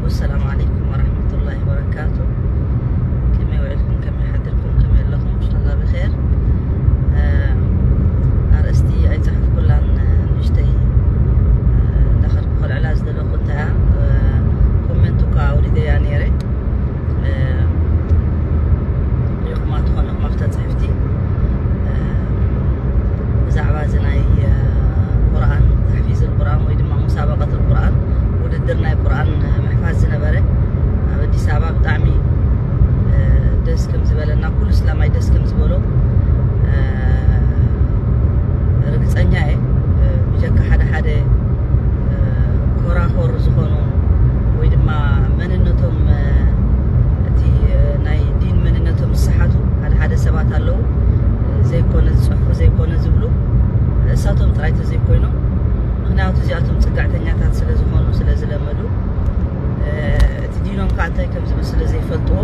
والسلام عليكم ورحمة الله وبركاته. كما يوعدكم، كما يحضركم، كما يقول لكم إن شاء الله بخير. آه، أرستي أي صحف كلان نشتي. آه، دخل كل علاج دلو قلتها. آه، كومنتو كاوري دي يعني. ሪኹማ ትኾኑ መፍተ ጽሕፍቲ ብዛዕባ እዚ ናይ ቁርኣን፣ ተሕፊዝ ቁርኣን ወይ ድማ ሙሳበቀት ቁርኣን፣ ውድድር ናይ ቁርኣን ምሕፋዝ ዝነበረ ኣብ ኣዲስ ኣበባ ብጣዕሚ ደስ ከም ዝበለና፣ ኩሉ እስላማይ ደስ ከም ዝበሎ ርግጸኛ እየ። ብጀካ ሓደ ሓደ ኮራኾር ዝኾኑ ወይ ድማ መንነቶም እቲ ናይ ዲን መንነቶም ዝሰሓቱ ሓደ ሓደ ሰባት ኣለዉ። ዘይኮነ ዝፅሕፉ ዘይኮነ ዝብሉ እሳቶም ጥራይ ተዘይኮይኖም፣ ምክንያቱ እዚኣቶም ፅግዕተኛታት ስለ ዝኾኑ ስለ ዝለመዱ እቲ ዲኖም ከዓ እንታይ ከም ዝብል ስለ ዘይፈልጥዎ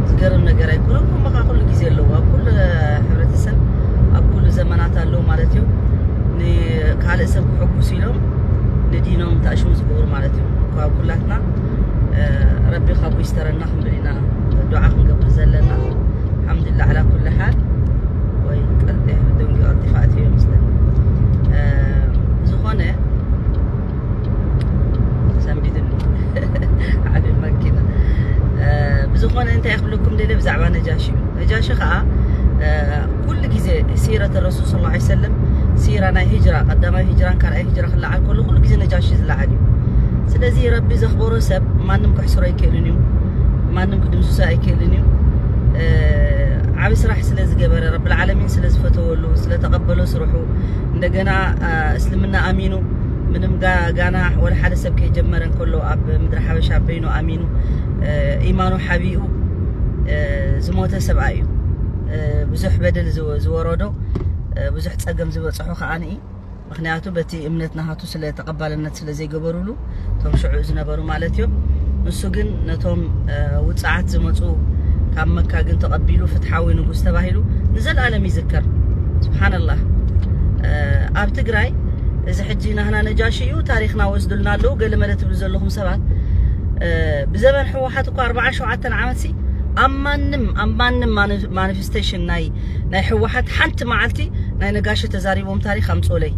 ዝገርም ነገር ኣይኮነን። ከምኡ ከዓ ኩሉ ግዜ ኣለዉ ኣብ ኩሉ ሕብረተሰብ ኣብ ኩሉ ዘመናት ኣለዉ ማለት እዩ። ንካልእ ሰብ ክሕጉስ ኢሎም ንዲኖም ተኣሽሙ ዝገብሩ ማለት እዩ። ካብ ኩላትና ረቢ ካብኡ ይስተረና ክንብል ኢና ዱዓ ክንገብር ዘለና። ሓምድላ ዓላ ኩሉ ሓል። ወይ ቀልጢ ደንጊ ቀልጢፋ ኣትዮ ይመስለኒ። ዝኾነ ሰንቢድኒ ዓቢ መኪና። ብዝኾነ እንታይ ክብለኩም ደለ ብዛዕባ ነጃሽ እዩ። ነጃሽ ከዓ ኩሉ ግዜ ሲረት ረሱል ስለ ላ ሰለም ሲራ ናይ ሂጅራ ቀዳማይ ሂጅራን ካልኣይ ሂጅራ ክለዓል ከሎ ኩሉ ግዜ ነጃሽ ዝለዓል እዩ። ስለዚ ረቢ ዘኽበሮ ሰብ ማንም ክሕስሮ ኣይክእልን እዩ። ማንም ክድምስሶ ኣይክእልን እዩ። ዓብ ስራሕ ስለ ዝገበረ ረብልዓለሚን ስለ ዝፈተወሉ ስለ ተቐበሎ ስርሑ እንደገና እስልምና ኣሚኑ ምንም ጋና ወላ ሓደ ሰብ ከይጀመረ እንከሎ ኣብ ምድሪ ሓበሻ በይኑ ኣሚኑ ኢማኑ ሓቢኡ ዝሞተ ሰብኣይ እዩ። ብዙሕ በደል ዝወረዶ ብዙሕ ፀገም ዝበፅሖ ከዓኒ ምክንያቱ በቲ እምነት ናሃቱ ስለ ተቐባልነት ስለ ዘይገበሩሉ እቶም ሽዑ ዝነበሩ ማለት እዮም። ንሱ ግን ነቶም ውፅዓት ዝመፁ ካብ መካ ግን ተቐቢሉ ፍትሓዊ ንጉስ ተባሂሉ ንዘለኣለም ይዝከር። ስብሓንላህ። ኣብ ትግራይ እዚ ሕጂ ናህና ነጃሽ እዩ ታሪክና ወስዱልና ኣለዉ ገለ መለ ትብሉ ዘለኹም ሰባት ብዘበን ሕወሓት እኳ ኣርባዓ ሸውዓተን ዓመት ሲ ኣብ ማንም ኣብ ማንም ማኒፌስቴሽን ናይ ናይ ሕወሓት ሓንቲ መዓልቲ ናይ ነጋሽ ተዛሪቦም ታሪክ ኣምፅኦለይ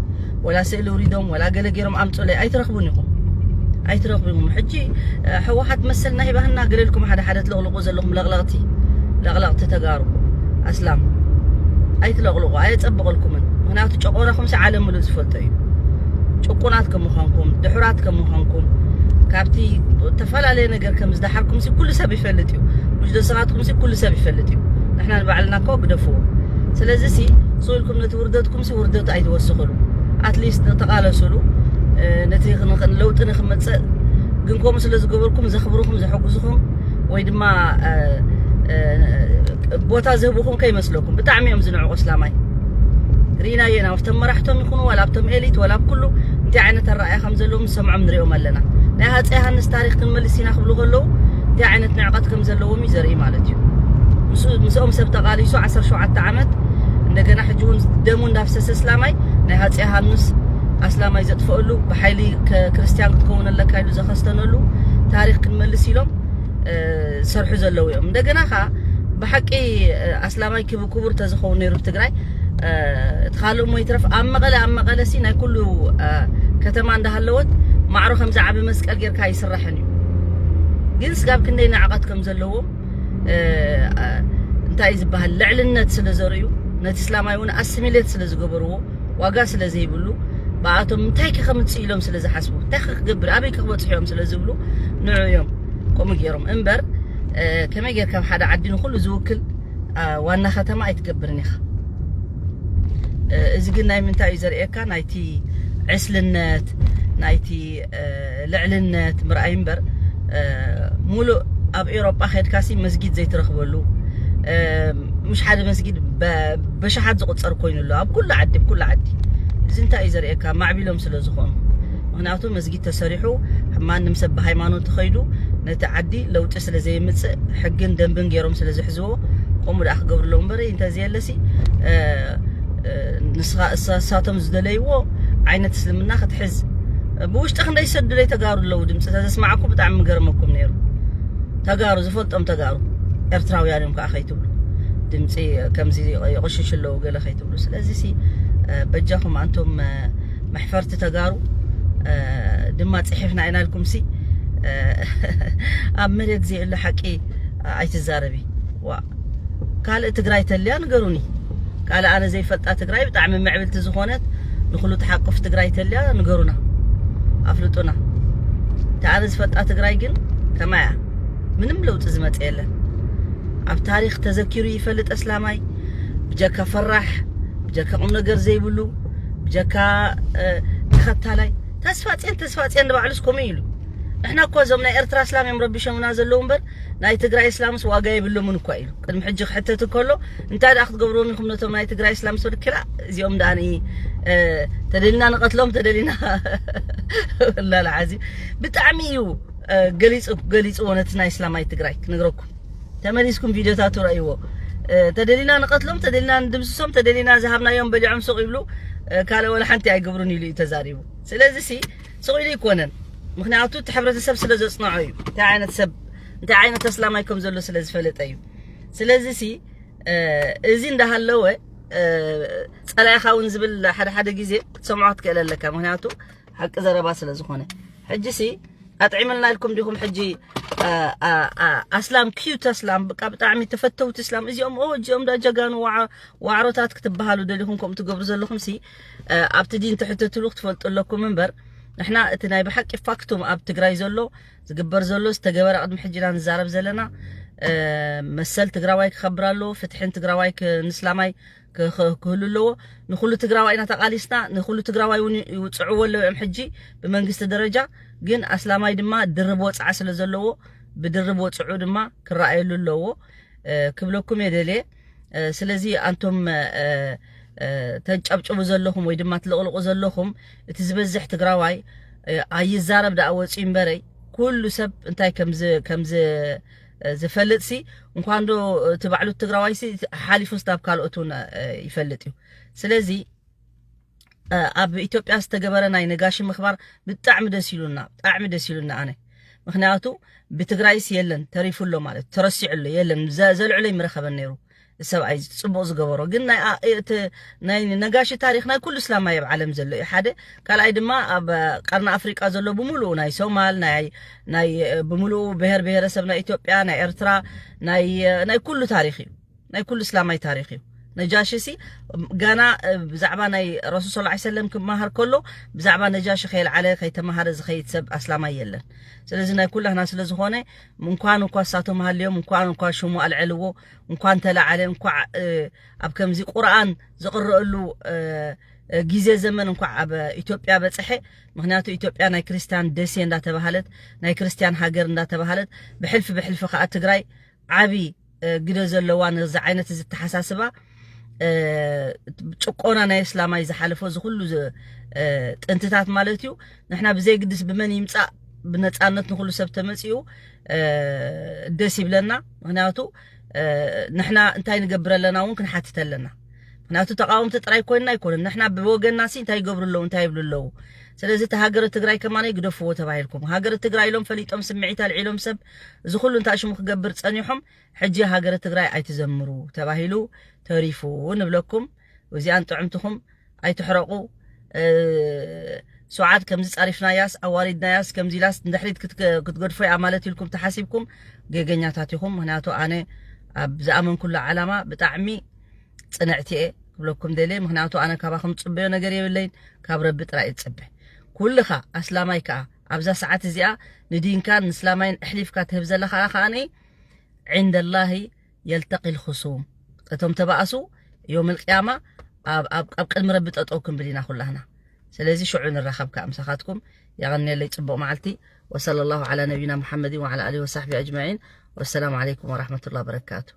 ወላ ስእሊ ውሪዶም ወላ ገለ ገይሮም ኣምፅኦለይ ኣይትረኽቡን ኢኹም። ኣይትረኽቡን ኢኹም። ሕጂ ሕወሓት መሰልና ሂባህና ገለልኩም ሓደ ሓደ ትለቕልቁ ዘለኹም ለቕለቕቲ ለቕለቕቲ ተጋሩ ኣስላም ኣይትለቕልቁ ኣየፀብቐልኩምን። ምክንያቱ ጨቆናኹም ሲ ዓለም ምሉእ ዝፈልጦ እዩ። ጭቁናት ከም ምዃንኩም ድሑራት ከም ምዃንኩም ካብቲ ዝተፈላለየ ነገር ከም ዝደሓርኩም ሲ ኩሉ ሰብ ይፈልጥ እዩ። ውጅዶ ሰባትኩም ሲ ኩሉ ሰብ ይፈልጥ እዩ። ንሕና ንባዕልና እኮ ግደፍዎ። ስለዚ ሲ ስኢልኩም ነቲ ውርደትኩም ሲ ውርደት ኣይትወስኽሉ። ኣትሊስት ተቓለሱሉ። ነቲ ለውጢ ንክመፀእ ግን ከምኡ ስለ ዝገበርኩም ዘኽብርኩም ዘሐጉዝኹም ወይ ድማ ቦታ ዝህብኹም ከይመስለኩም ብጣዕሚ እዮም ዝንዕቑ እስላማይ ርኢናዮ ኢና ኣብቶም መራሕቶም ይኹኑ ዋላ ኣብቶም ኤሊት ዋላ ኣብ ኩሉ እንታይ ዓይነት ኣረኣያ ከም ዘለዎም ንሰምዖም ንሪኦም ኣለና። ናይ ሃፀ ዮሃንስ ታሪክ ክንመልስ ኢና ክብሉ ከለዉ እንታይ ዓይነት ንዕቐት ከም ዘለዎም እዩ ዘርኢ ማለት እዩ። ምስኦም ሰብ ተቓሊሱ ዓሰርተ ሸውዓተ ዓመት እንደገና ሕጂ እውን ደሙ እንዳፍሰሰ እስላማይ ናይ ሃፀ ዮሃንስ ኣስላማይ ዘጥፈአሉ ብሓይሊ ክርስትያን ክትከውን ኣለካ ኢሉ ዘኸስተነሉ ታሪክ ክንመልስ ኢሎም ዝሰርሑ ዘለዉ እዮም። እንደገና ከዓ ብሓቂ ኣስላማይ ክቡ ክቡር ተዝኸውን ነይሩ ብትግራይ እቲ ካልእ እሞ ይትረፍ ኣብ መቐለ ኣብ መቐለ ሲ ናይ ኩሉ ከተማ እንዳሃለወት ማዕሮ ከምዚ ዓቢ መስቀል ጌርካ ይስራሕን እዩ። ግን ስጋብ ክንደይ ንዕቐት ከም ዘለዎም እንታይ ዝበሃል ልዕልነት ስለ ዘርእዩ ነቲ እስላማይ እውን ኣስሚሌት ስለ ዝገበርዎ ዋጋ ስለ ዘይብሉ ብኣቶም እንታይ ከ ከምፅእ ኢሎም ስለ ዝሓስቡ እንታይ ከ ክገብር ኣበይ ከ ክበፅሑ እዮም ስለ ዝብሉ ንዑ እዮም ከምኡ ገይሮም እምበር ከመይ ጌርካ ኣብ ሓደ ዓዲ ንኩሉ ዝውክል ዋና ከተማ ኣይትገብርን ኢኻ። እዚ ግን ናይ ምንታይ እዩ ዘርእየካ ናይቲ ዕስልነት ናይቲ ልዕልነት ምርኣይ እምበር ሙሉእ ኣብ ኤሮጳ ከድካሲ መስጊድ ዘይትረኽበሉ ምሽ ሓደ መስጊድ በሸሓት ዝቁፀር ኮይኑ ኣሎ ኣብ ኩሉ ዓዲ ብኩሉ ዓዲ። እዚ እንታይ እዩ ዘርእየካ ማዕቢሎም ስለ ዝኾኑ ምክንያቱ መስጊድ ተሰሪሑ ማንም ሰብ ብሃይማኖት ተኸይዱ ነቲ ዓዲ ለውጢ ስለ ዘይምፅእ ሕግን ደንብን ገይሮም ስለ ዝሕዝዎ ከምኡ ደኣ ክገብርሎም እምበር እንተዘየለሲ ንስኻ እሳቶም ዝደለይዎ ዓይነት እስልምና ክትሕዝ ብውሽጢ ክንደይ ዝሰዱለይ ተጋሩ ኣለዉ። ድምፂ ተዘስማዕኩ ብጣዕሚ ምገርመኩም ነይሩ። ተጋሩ ዝፈልጦም ተጋሩ ኤርትራውያን እዮም ከዓ ከይትብሉ፣ ድምፂ ከምዚ ይቕሽሽ ኣለዉ ገለ ከይትብሉ። ስለዚ ሲ በጃኹም ኣንቶም መሕፈርቲ ተጋሩ ድማ ፅሒፍና ኢና ኢልኩም ሲ ኣብ መሬት ዘይብሉ ሓቂ ኣይትዛረቢ። ዋ ካልእ ትግራይ ተልያ ንገሩኒ። ካልእ ኣነ ዘይፈልጣ ትግራይ ብጣዕሚ ምዕብልቲ ዝኾነት ንኹሉ ትሓቁፍ ትግራይ ተልያ ንገሩና፣ ኣፍልጡና። እታ ኣነ ዝፈልጣ ትግራይ ግን ከማያ ምንም ለውጢ ዝመፀ የለን። ኣብ ታሪክ ተዘኪሩ ይፈልጥ ኣስላማይ ብጀካ ፈራሕ፣ ብጀካ ቁም ነገር ዘይብሉ፣ ብጀካ ተኸታላይ። ተስፋፅዮን ተስፋፅዮን ንባዕሉስ ከምኡ ኢሉ። ንሕና እኮ እዞም ናይ ኤርትራ ኣስላም እዮም ረቢሾምና ዘለዉ እምበር ናይ ትግራይ እስላምስ ዋጋ የብሎምን እኳ ኢሉ ቅድሚ ሕጂ ክሕተት እንከሎ፣ እንታይ ደኣ ክትገብርዎም ኢኹም ነቶም ናይ ትግራይ እስላም ሰብ ክላ እዚኦም ደኣ ን ተደሊና ንቐትሎም ተደሊና ላላ ዓዚ ብጣዕሚ እዩ ገሊፁ ገሊፅዎ ነቲ ናይ እስላማይ ትግራይ ክነግረኩም። ተመሊስኩም ቪድዮታቱ ረእይዎ። ተደሊና ንቐትሎም ተደሊና ንድምስሶም ተደሊና ዝሃብናዮም በሊዖም ሱቕ ይብሉ፣ ካልእ ወላ ሓንቲ ኣይገብሩን ኢሉ እዩ ተዛሪቡ። ስለዚ ሲ ሱቕ ኢሉ ይኮነን፣ ምክንያቱ እቲ ሕብረተሰብ ስለ ዘፅንዖ እዩ። እንታይ ዓይነት ሰብ እንታይ ዓይነት ኣስላማይ ከም ዘሎ ስለ ዝፈለጠ እዩ። ስለዚ ሲ እዚ እንዳሃለወ ፀላኢኻ እውን ዝብል ሓደ ሓደ ግዜ ክትሰምዖ ክትክእል ኣለካ፣ ምክንያቱ ሓቂ ዘረባ ስለ ዝኾነ። ሕጂ ሲ ኣጥዒምልና ኢልኩም ዲኹም ሕጂ ኣስላም ኪዩት ኣስላም ብቃ ብጣዕሚ ተፈተውቲ እስላም እዚኦም ኦ እዚኦም ዳ ጀጋኑ ዋዕሮታት ክትበሃሉ ደሊኹም ከምኡ ትገብሩ ዘለኹም ሲ ኣብቲ ዲን ትሕተትሉ ክትፈልጡ ኣለኩም እምበር ንሕና እቲ ናይ ብሓቂ ፋክቱም ኣብ ትግራይ ዘሎ ዝግበር ዘሎ ዝተገበረ ቅድሚ ሕጂ ኢና ንዛረብ ዘለና። መሰል ትግራዋይ ክኸብር ኣለዎ፣ ፍትሕን ትግራዋይ ንስላማይ ክህሉ ኣለዎ። ንኩሉ ትግራዋይ ኢና ተቃሊስና፣ ንኩሉ ትግራዋይ እውን ይውፅዕዎ ኣለዉ እዮም። ሕጂ ብመንግስቲ ደረጃ ግን ኣስላማይ ድማ ድርብ ወፅዓ ስለ ዘለዎ ብድርብ ወፅዑ ድማ ክረኣየሉ ኣለዎ ክብለኩም የደልየ። ስለዚ ኣንቶም ተንጨብጭቡ ዘለኹም ወይ ድማ ትልቕልቑ ዘለኹም እቲ ዝበዝሕ ትግራዋይ ኣይዛረብ ደኣ ወፂኡ እምበረይ ኩሉ ሰብ እንታይ ከምዚ ዝፈልጥ ሲ እንኳን ዶ እቲ ባዕሉ ትግራዋይ ሲ ሓሊፉ ስታብ ካልኦት እውን ይፈልጥ እዩ። ስለዚ ኣብ ኢትዮጵያ ዝተገበረ ናይ ነጋሽ ምኽባር ብጣዕሚ ደስ ኢሉና፣ ብጣዕሚ ደስ ኢሉና ኣነ ምክንያቱ ብትግራይስ የለን ተሪፉ ኣሎ ማለት ተረሲዑ ኣሎ የለን ዘልዕሎ ይምረኸበን ነይሩ። ሰብኣይ ፅቡቅ ዝገበሮ ግን ናይ ነጋሽ ታሪክ ናይ ኩሉ እስላማይ ኣብ ዓለም ዘሎ እዩ ሓደ። ካልኣይ ድማ ኣብ ቀርኒ ኣፍሪቃ ዘሎ ብምሉኡ ናይ ሶማል ናይ ናይ ብምሉኡ ብሄር ብሄረሰብ ናይ ኢትዮጵያ ናይ ኤርትራ ናይ ናይ ኩሉ ታሪክ እዩ። ናይ ኩሉ እስላማይ ታሪክ እዩ። ነጃሺ ሲ ጋና ብዛዕባ ናይ ረሱል ስ ሰለም ክመሃር ከሎ ብዛዕባ ነጃሺ ከየልዓለ ከይተመሃረ ዝኸይድ ሰብ ኣስላማይ የለን። ስለዚ ናይ ኩላህና ስለ ዝኾነ እንኳን እንኳ እሳቶም ሃልዮም እንኳን እንኳ ሽሙ ኣልዐልዎ እንኳን ተለዓለ እንኳ ኣብ ከምዚ ቁርኣን ዝቕረአሉ ግዜ ዘመን እንኳ ኣብ ኢትዮጵያ በፅሐ። ምክንያቱ ኢትዮጵያ ናይ ክርስቲያን ደሴ እንዳተባሃለት ናይ ክርስቲያን ሃገር እንዳተባሃለት ብሕልፊ ብሕልፊ ከዓ ትግራይ ዓብይ ግደ ዘለዋ ነዚ ዓይነት እዚ ተሓሳስባ ጭቆና ናይ እስላማይ ዝሓለፎ እዚ ኩሉ ጥንትታት ማለት እዩ። ንሕና ብዘይ ግድስ ብመን ይምፃእ ብነፃነት ንኩሉ ሰብ ተመፂኡ ደስ ይብለና። ምክንያቱ ንሕና እንታይ ንገብር ኣለና እውን ክንሓትት ኣለና። ምክንያቱ ተቃወምቲ ጥራይ ኮይንና ኣይኮንን ንሕና ብወገንና ሲ እንታይ ይገብሩ ኣለዉ እንታይ ይብሉ ኣለዉ። ስለዚ እቲ ሃገረ ትግራይ ከማነ ግደፍዎ ተባሂልኩም ሃገረ ትግራይ ኢሎም ፈሊጦም ስምዒት ኣልዒሎም ሰብ እዚ ኩሉ እንታይ ሽሙ ክገብር ፀኒሖም ሕጂ ሃገረ ትግራይ ኣይትዘምሩ ተባሂሉ ተሪፉ ንብለኩም። እዚኣን ጥዕምትኹም ኣይትሕረቑ። ስዓት ከምዚ ፃሪፍናያስ ኣዋሪድናያስ ከምዚ ኢላስ ንድሕሪት ክትገድፎ እያ ማለት ኢልኩም ተሓሲብኩም ገገኛታት ኢኹም። ምክንያቱ ኣነ ኣብ ዝኣመንኩሉ ዓላማ ብጣዕሚ ፅንዕቲ እየ ክብለኩም ደልየ። ምክንያቱ ኣነ ካባኹም ፅበዮ ነገር የብለይን ካብ ረቢ ጥራይ እፅበ። ኩልኻ ኣስላማይ ከዓ ኣብዛ ሰዓት እዚኣ ንዲንካን ንስላማይን ኣሕሊፍካ ትህብ ዘለኻ ከዓኒ عند الله يلتقي الخصوم እቶም ተባእሱ ዮም ልቅያማ ኣብ ቅድሚ ረቢ ጠጠው ክንብል ኢና ኩላህና። ስለዚ ሽዑ ንራኸብ ከዓ ምሳኻትኩም። የቐንየለይ ፅቡቕ መዓልቲ። وصلى الله على نبينا محمد وعلى آله وصحبه أجمعين. والسلام عليكم ورحمة الله وبركاته.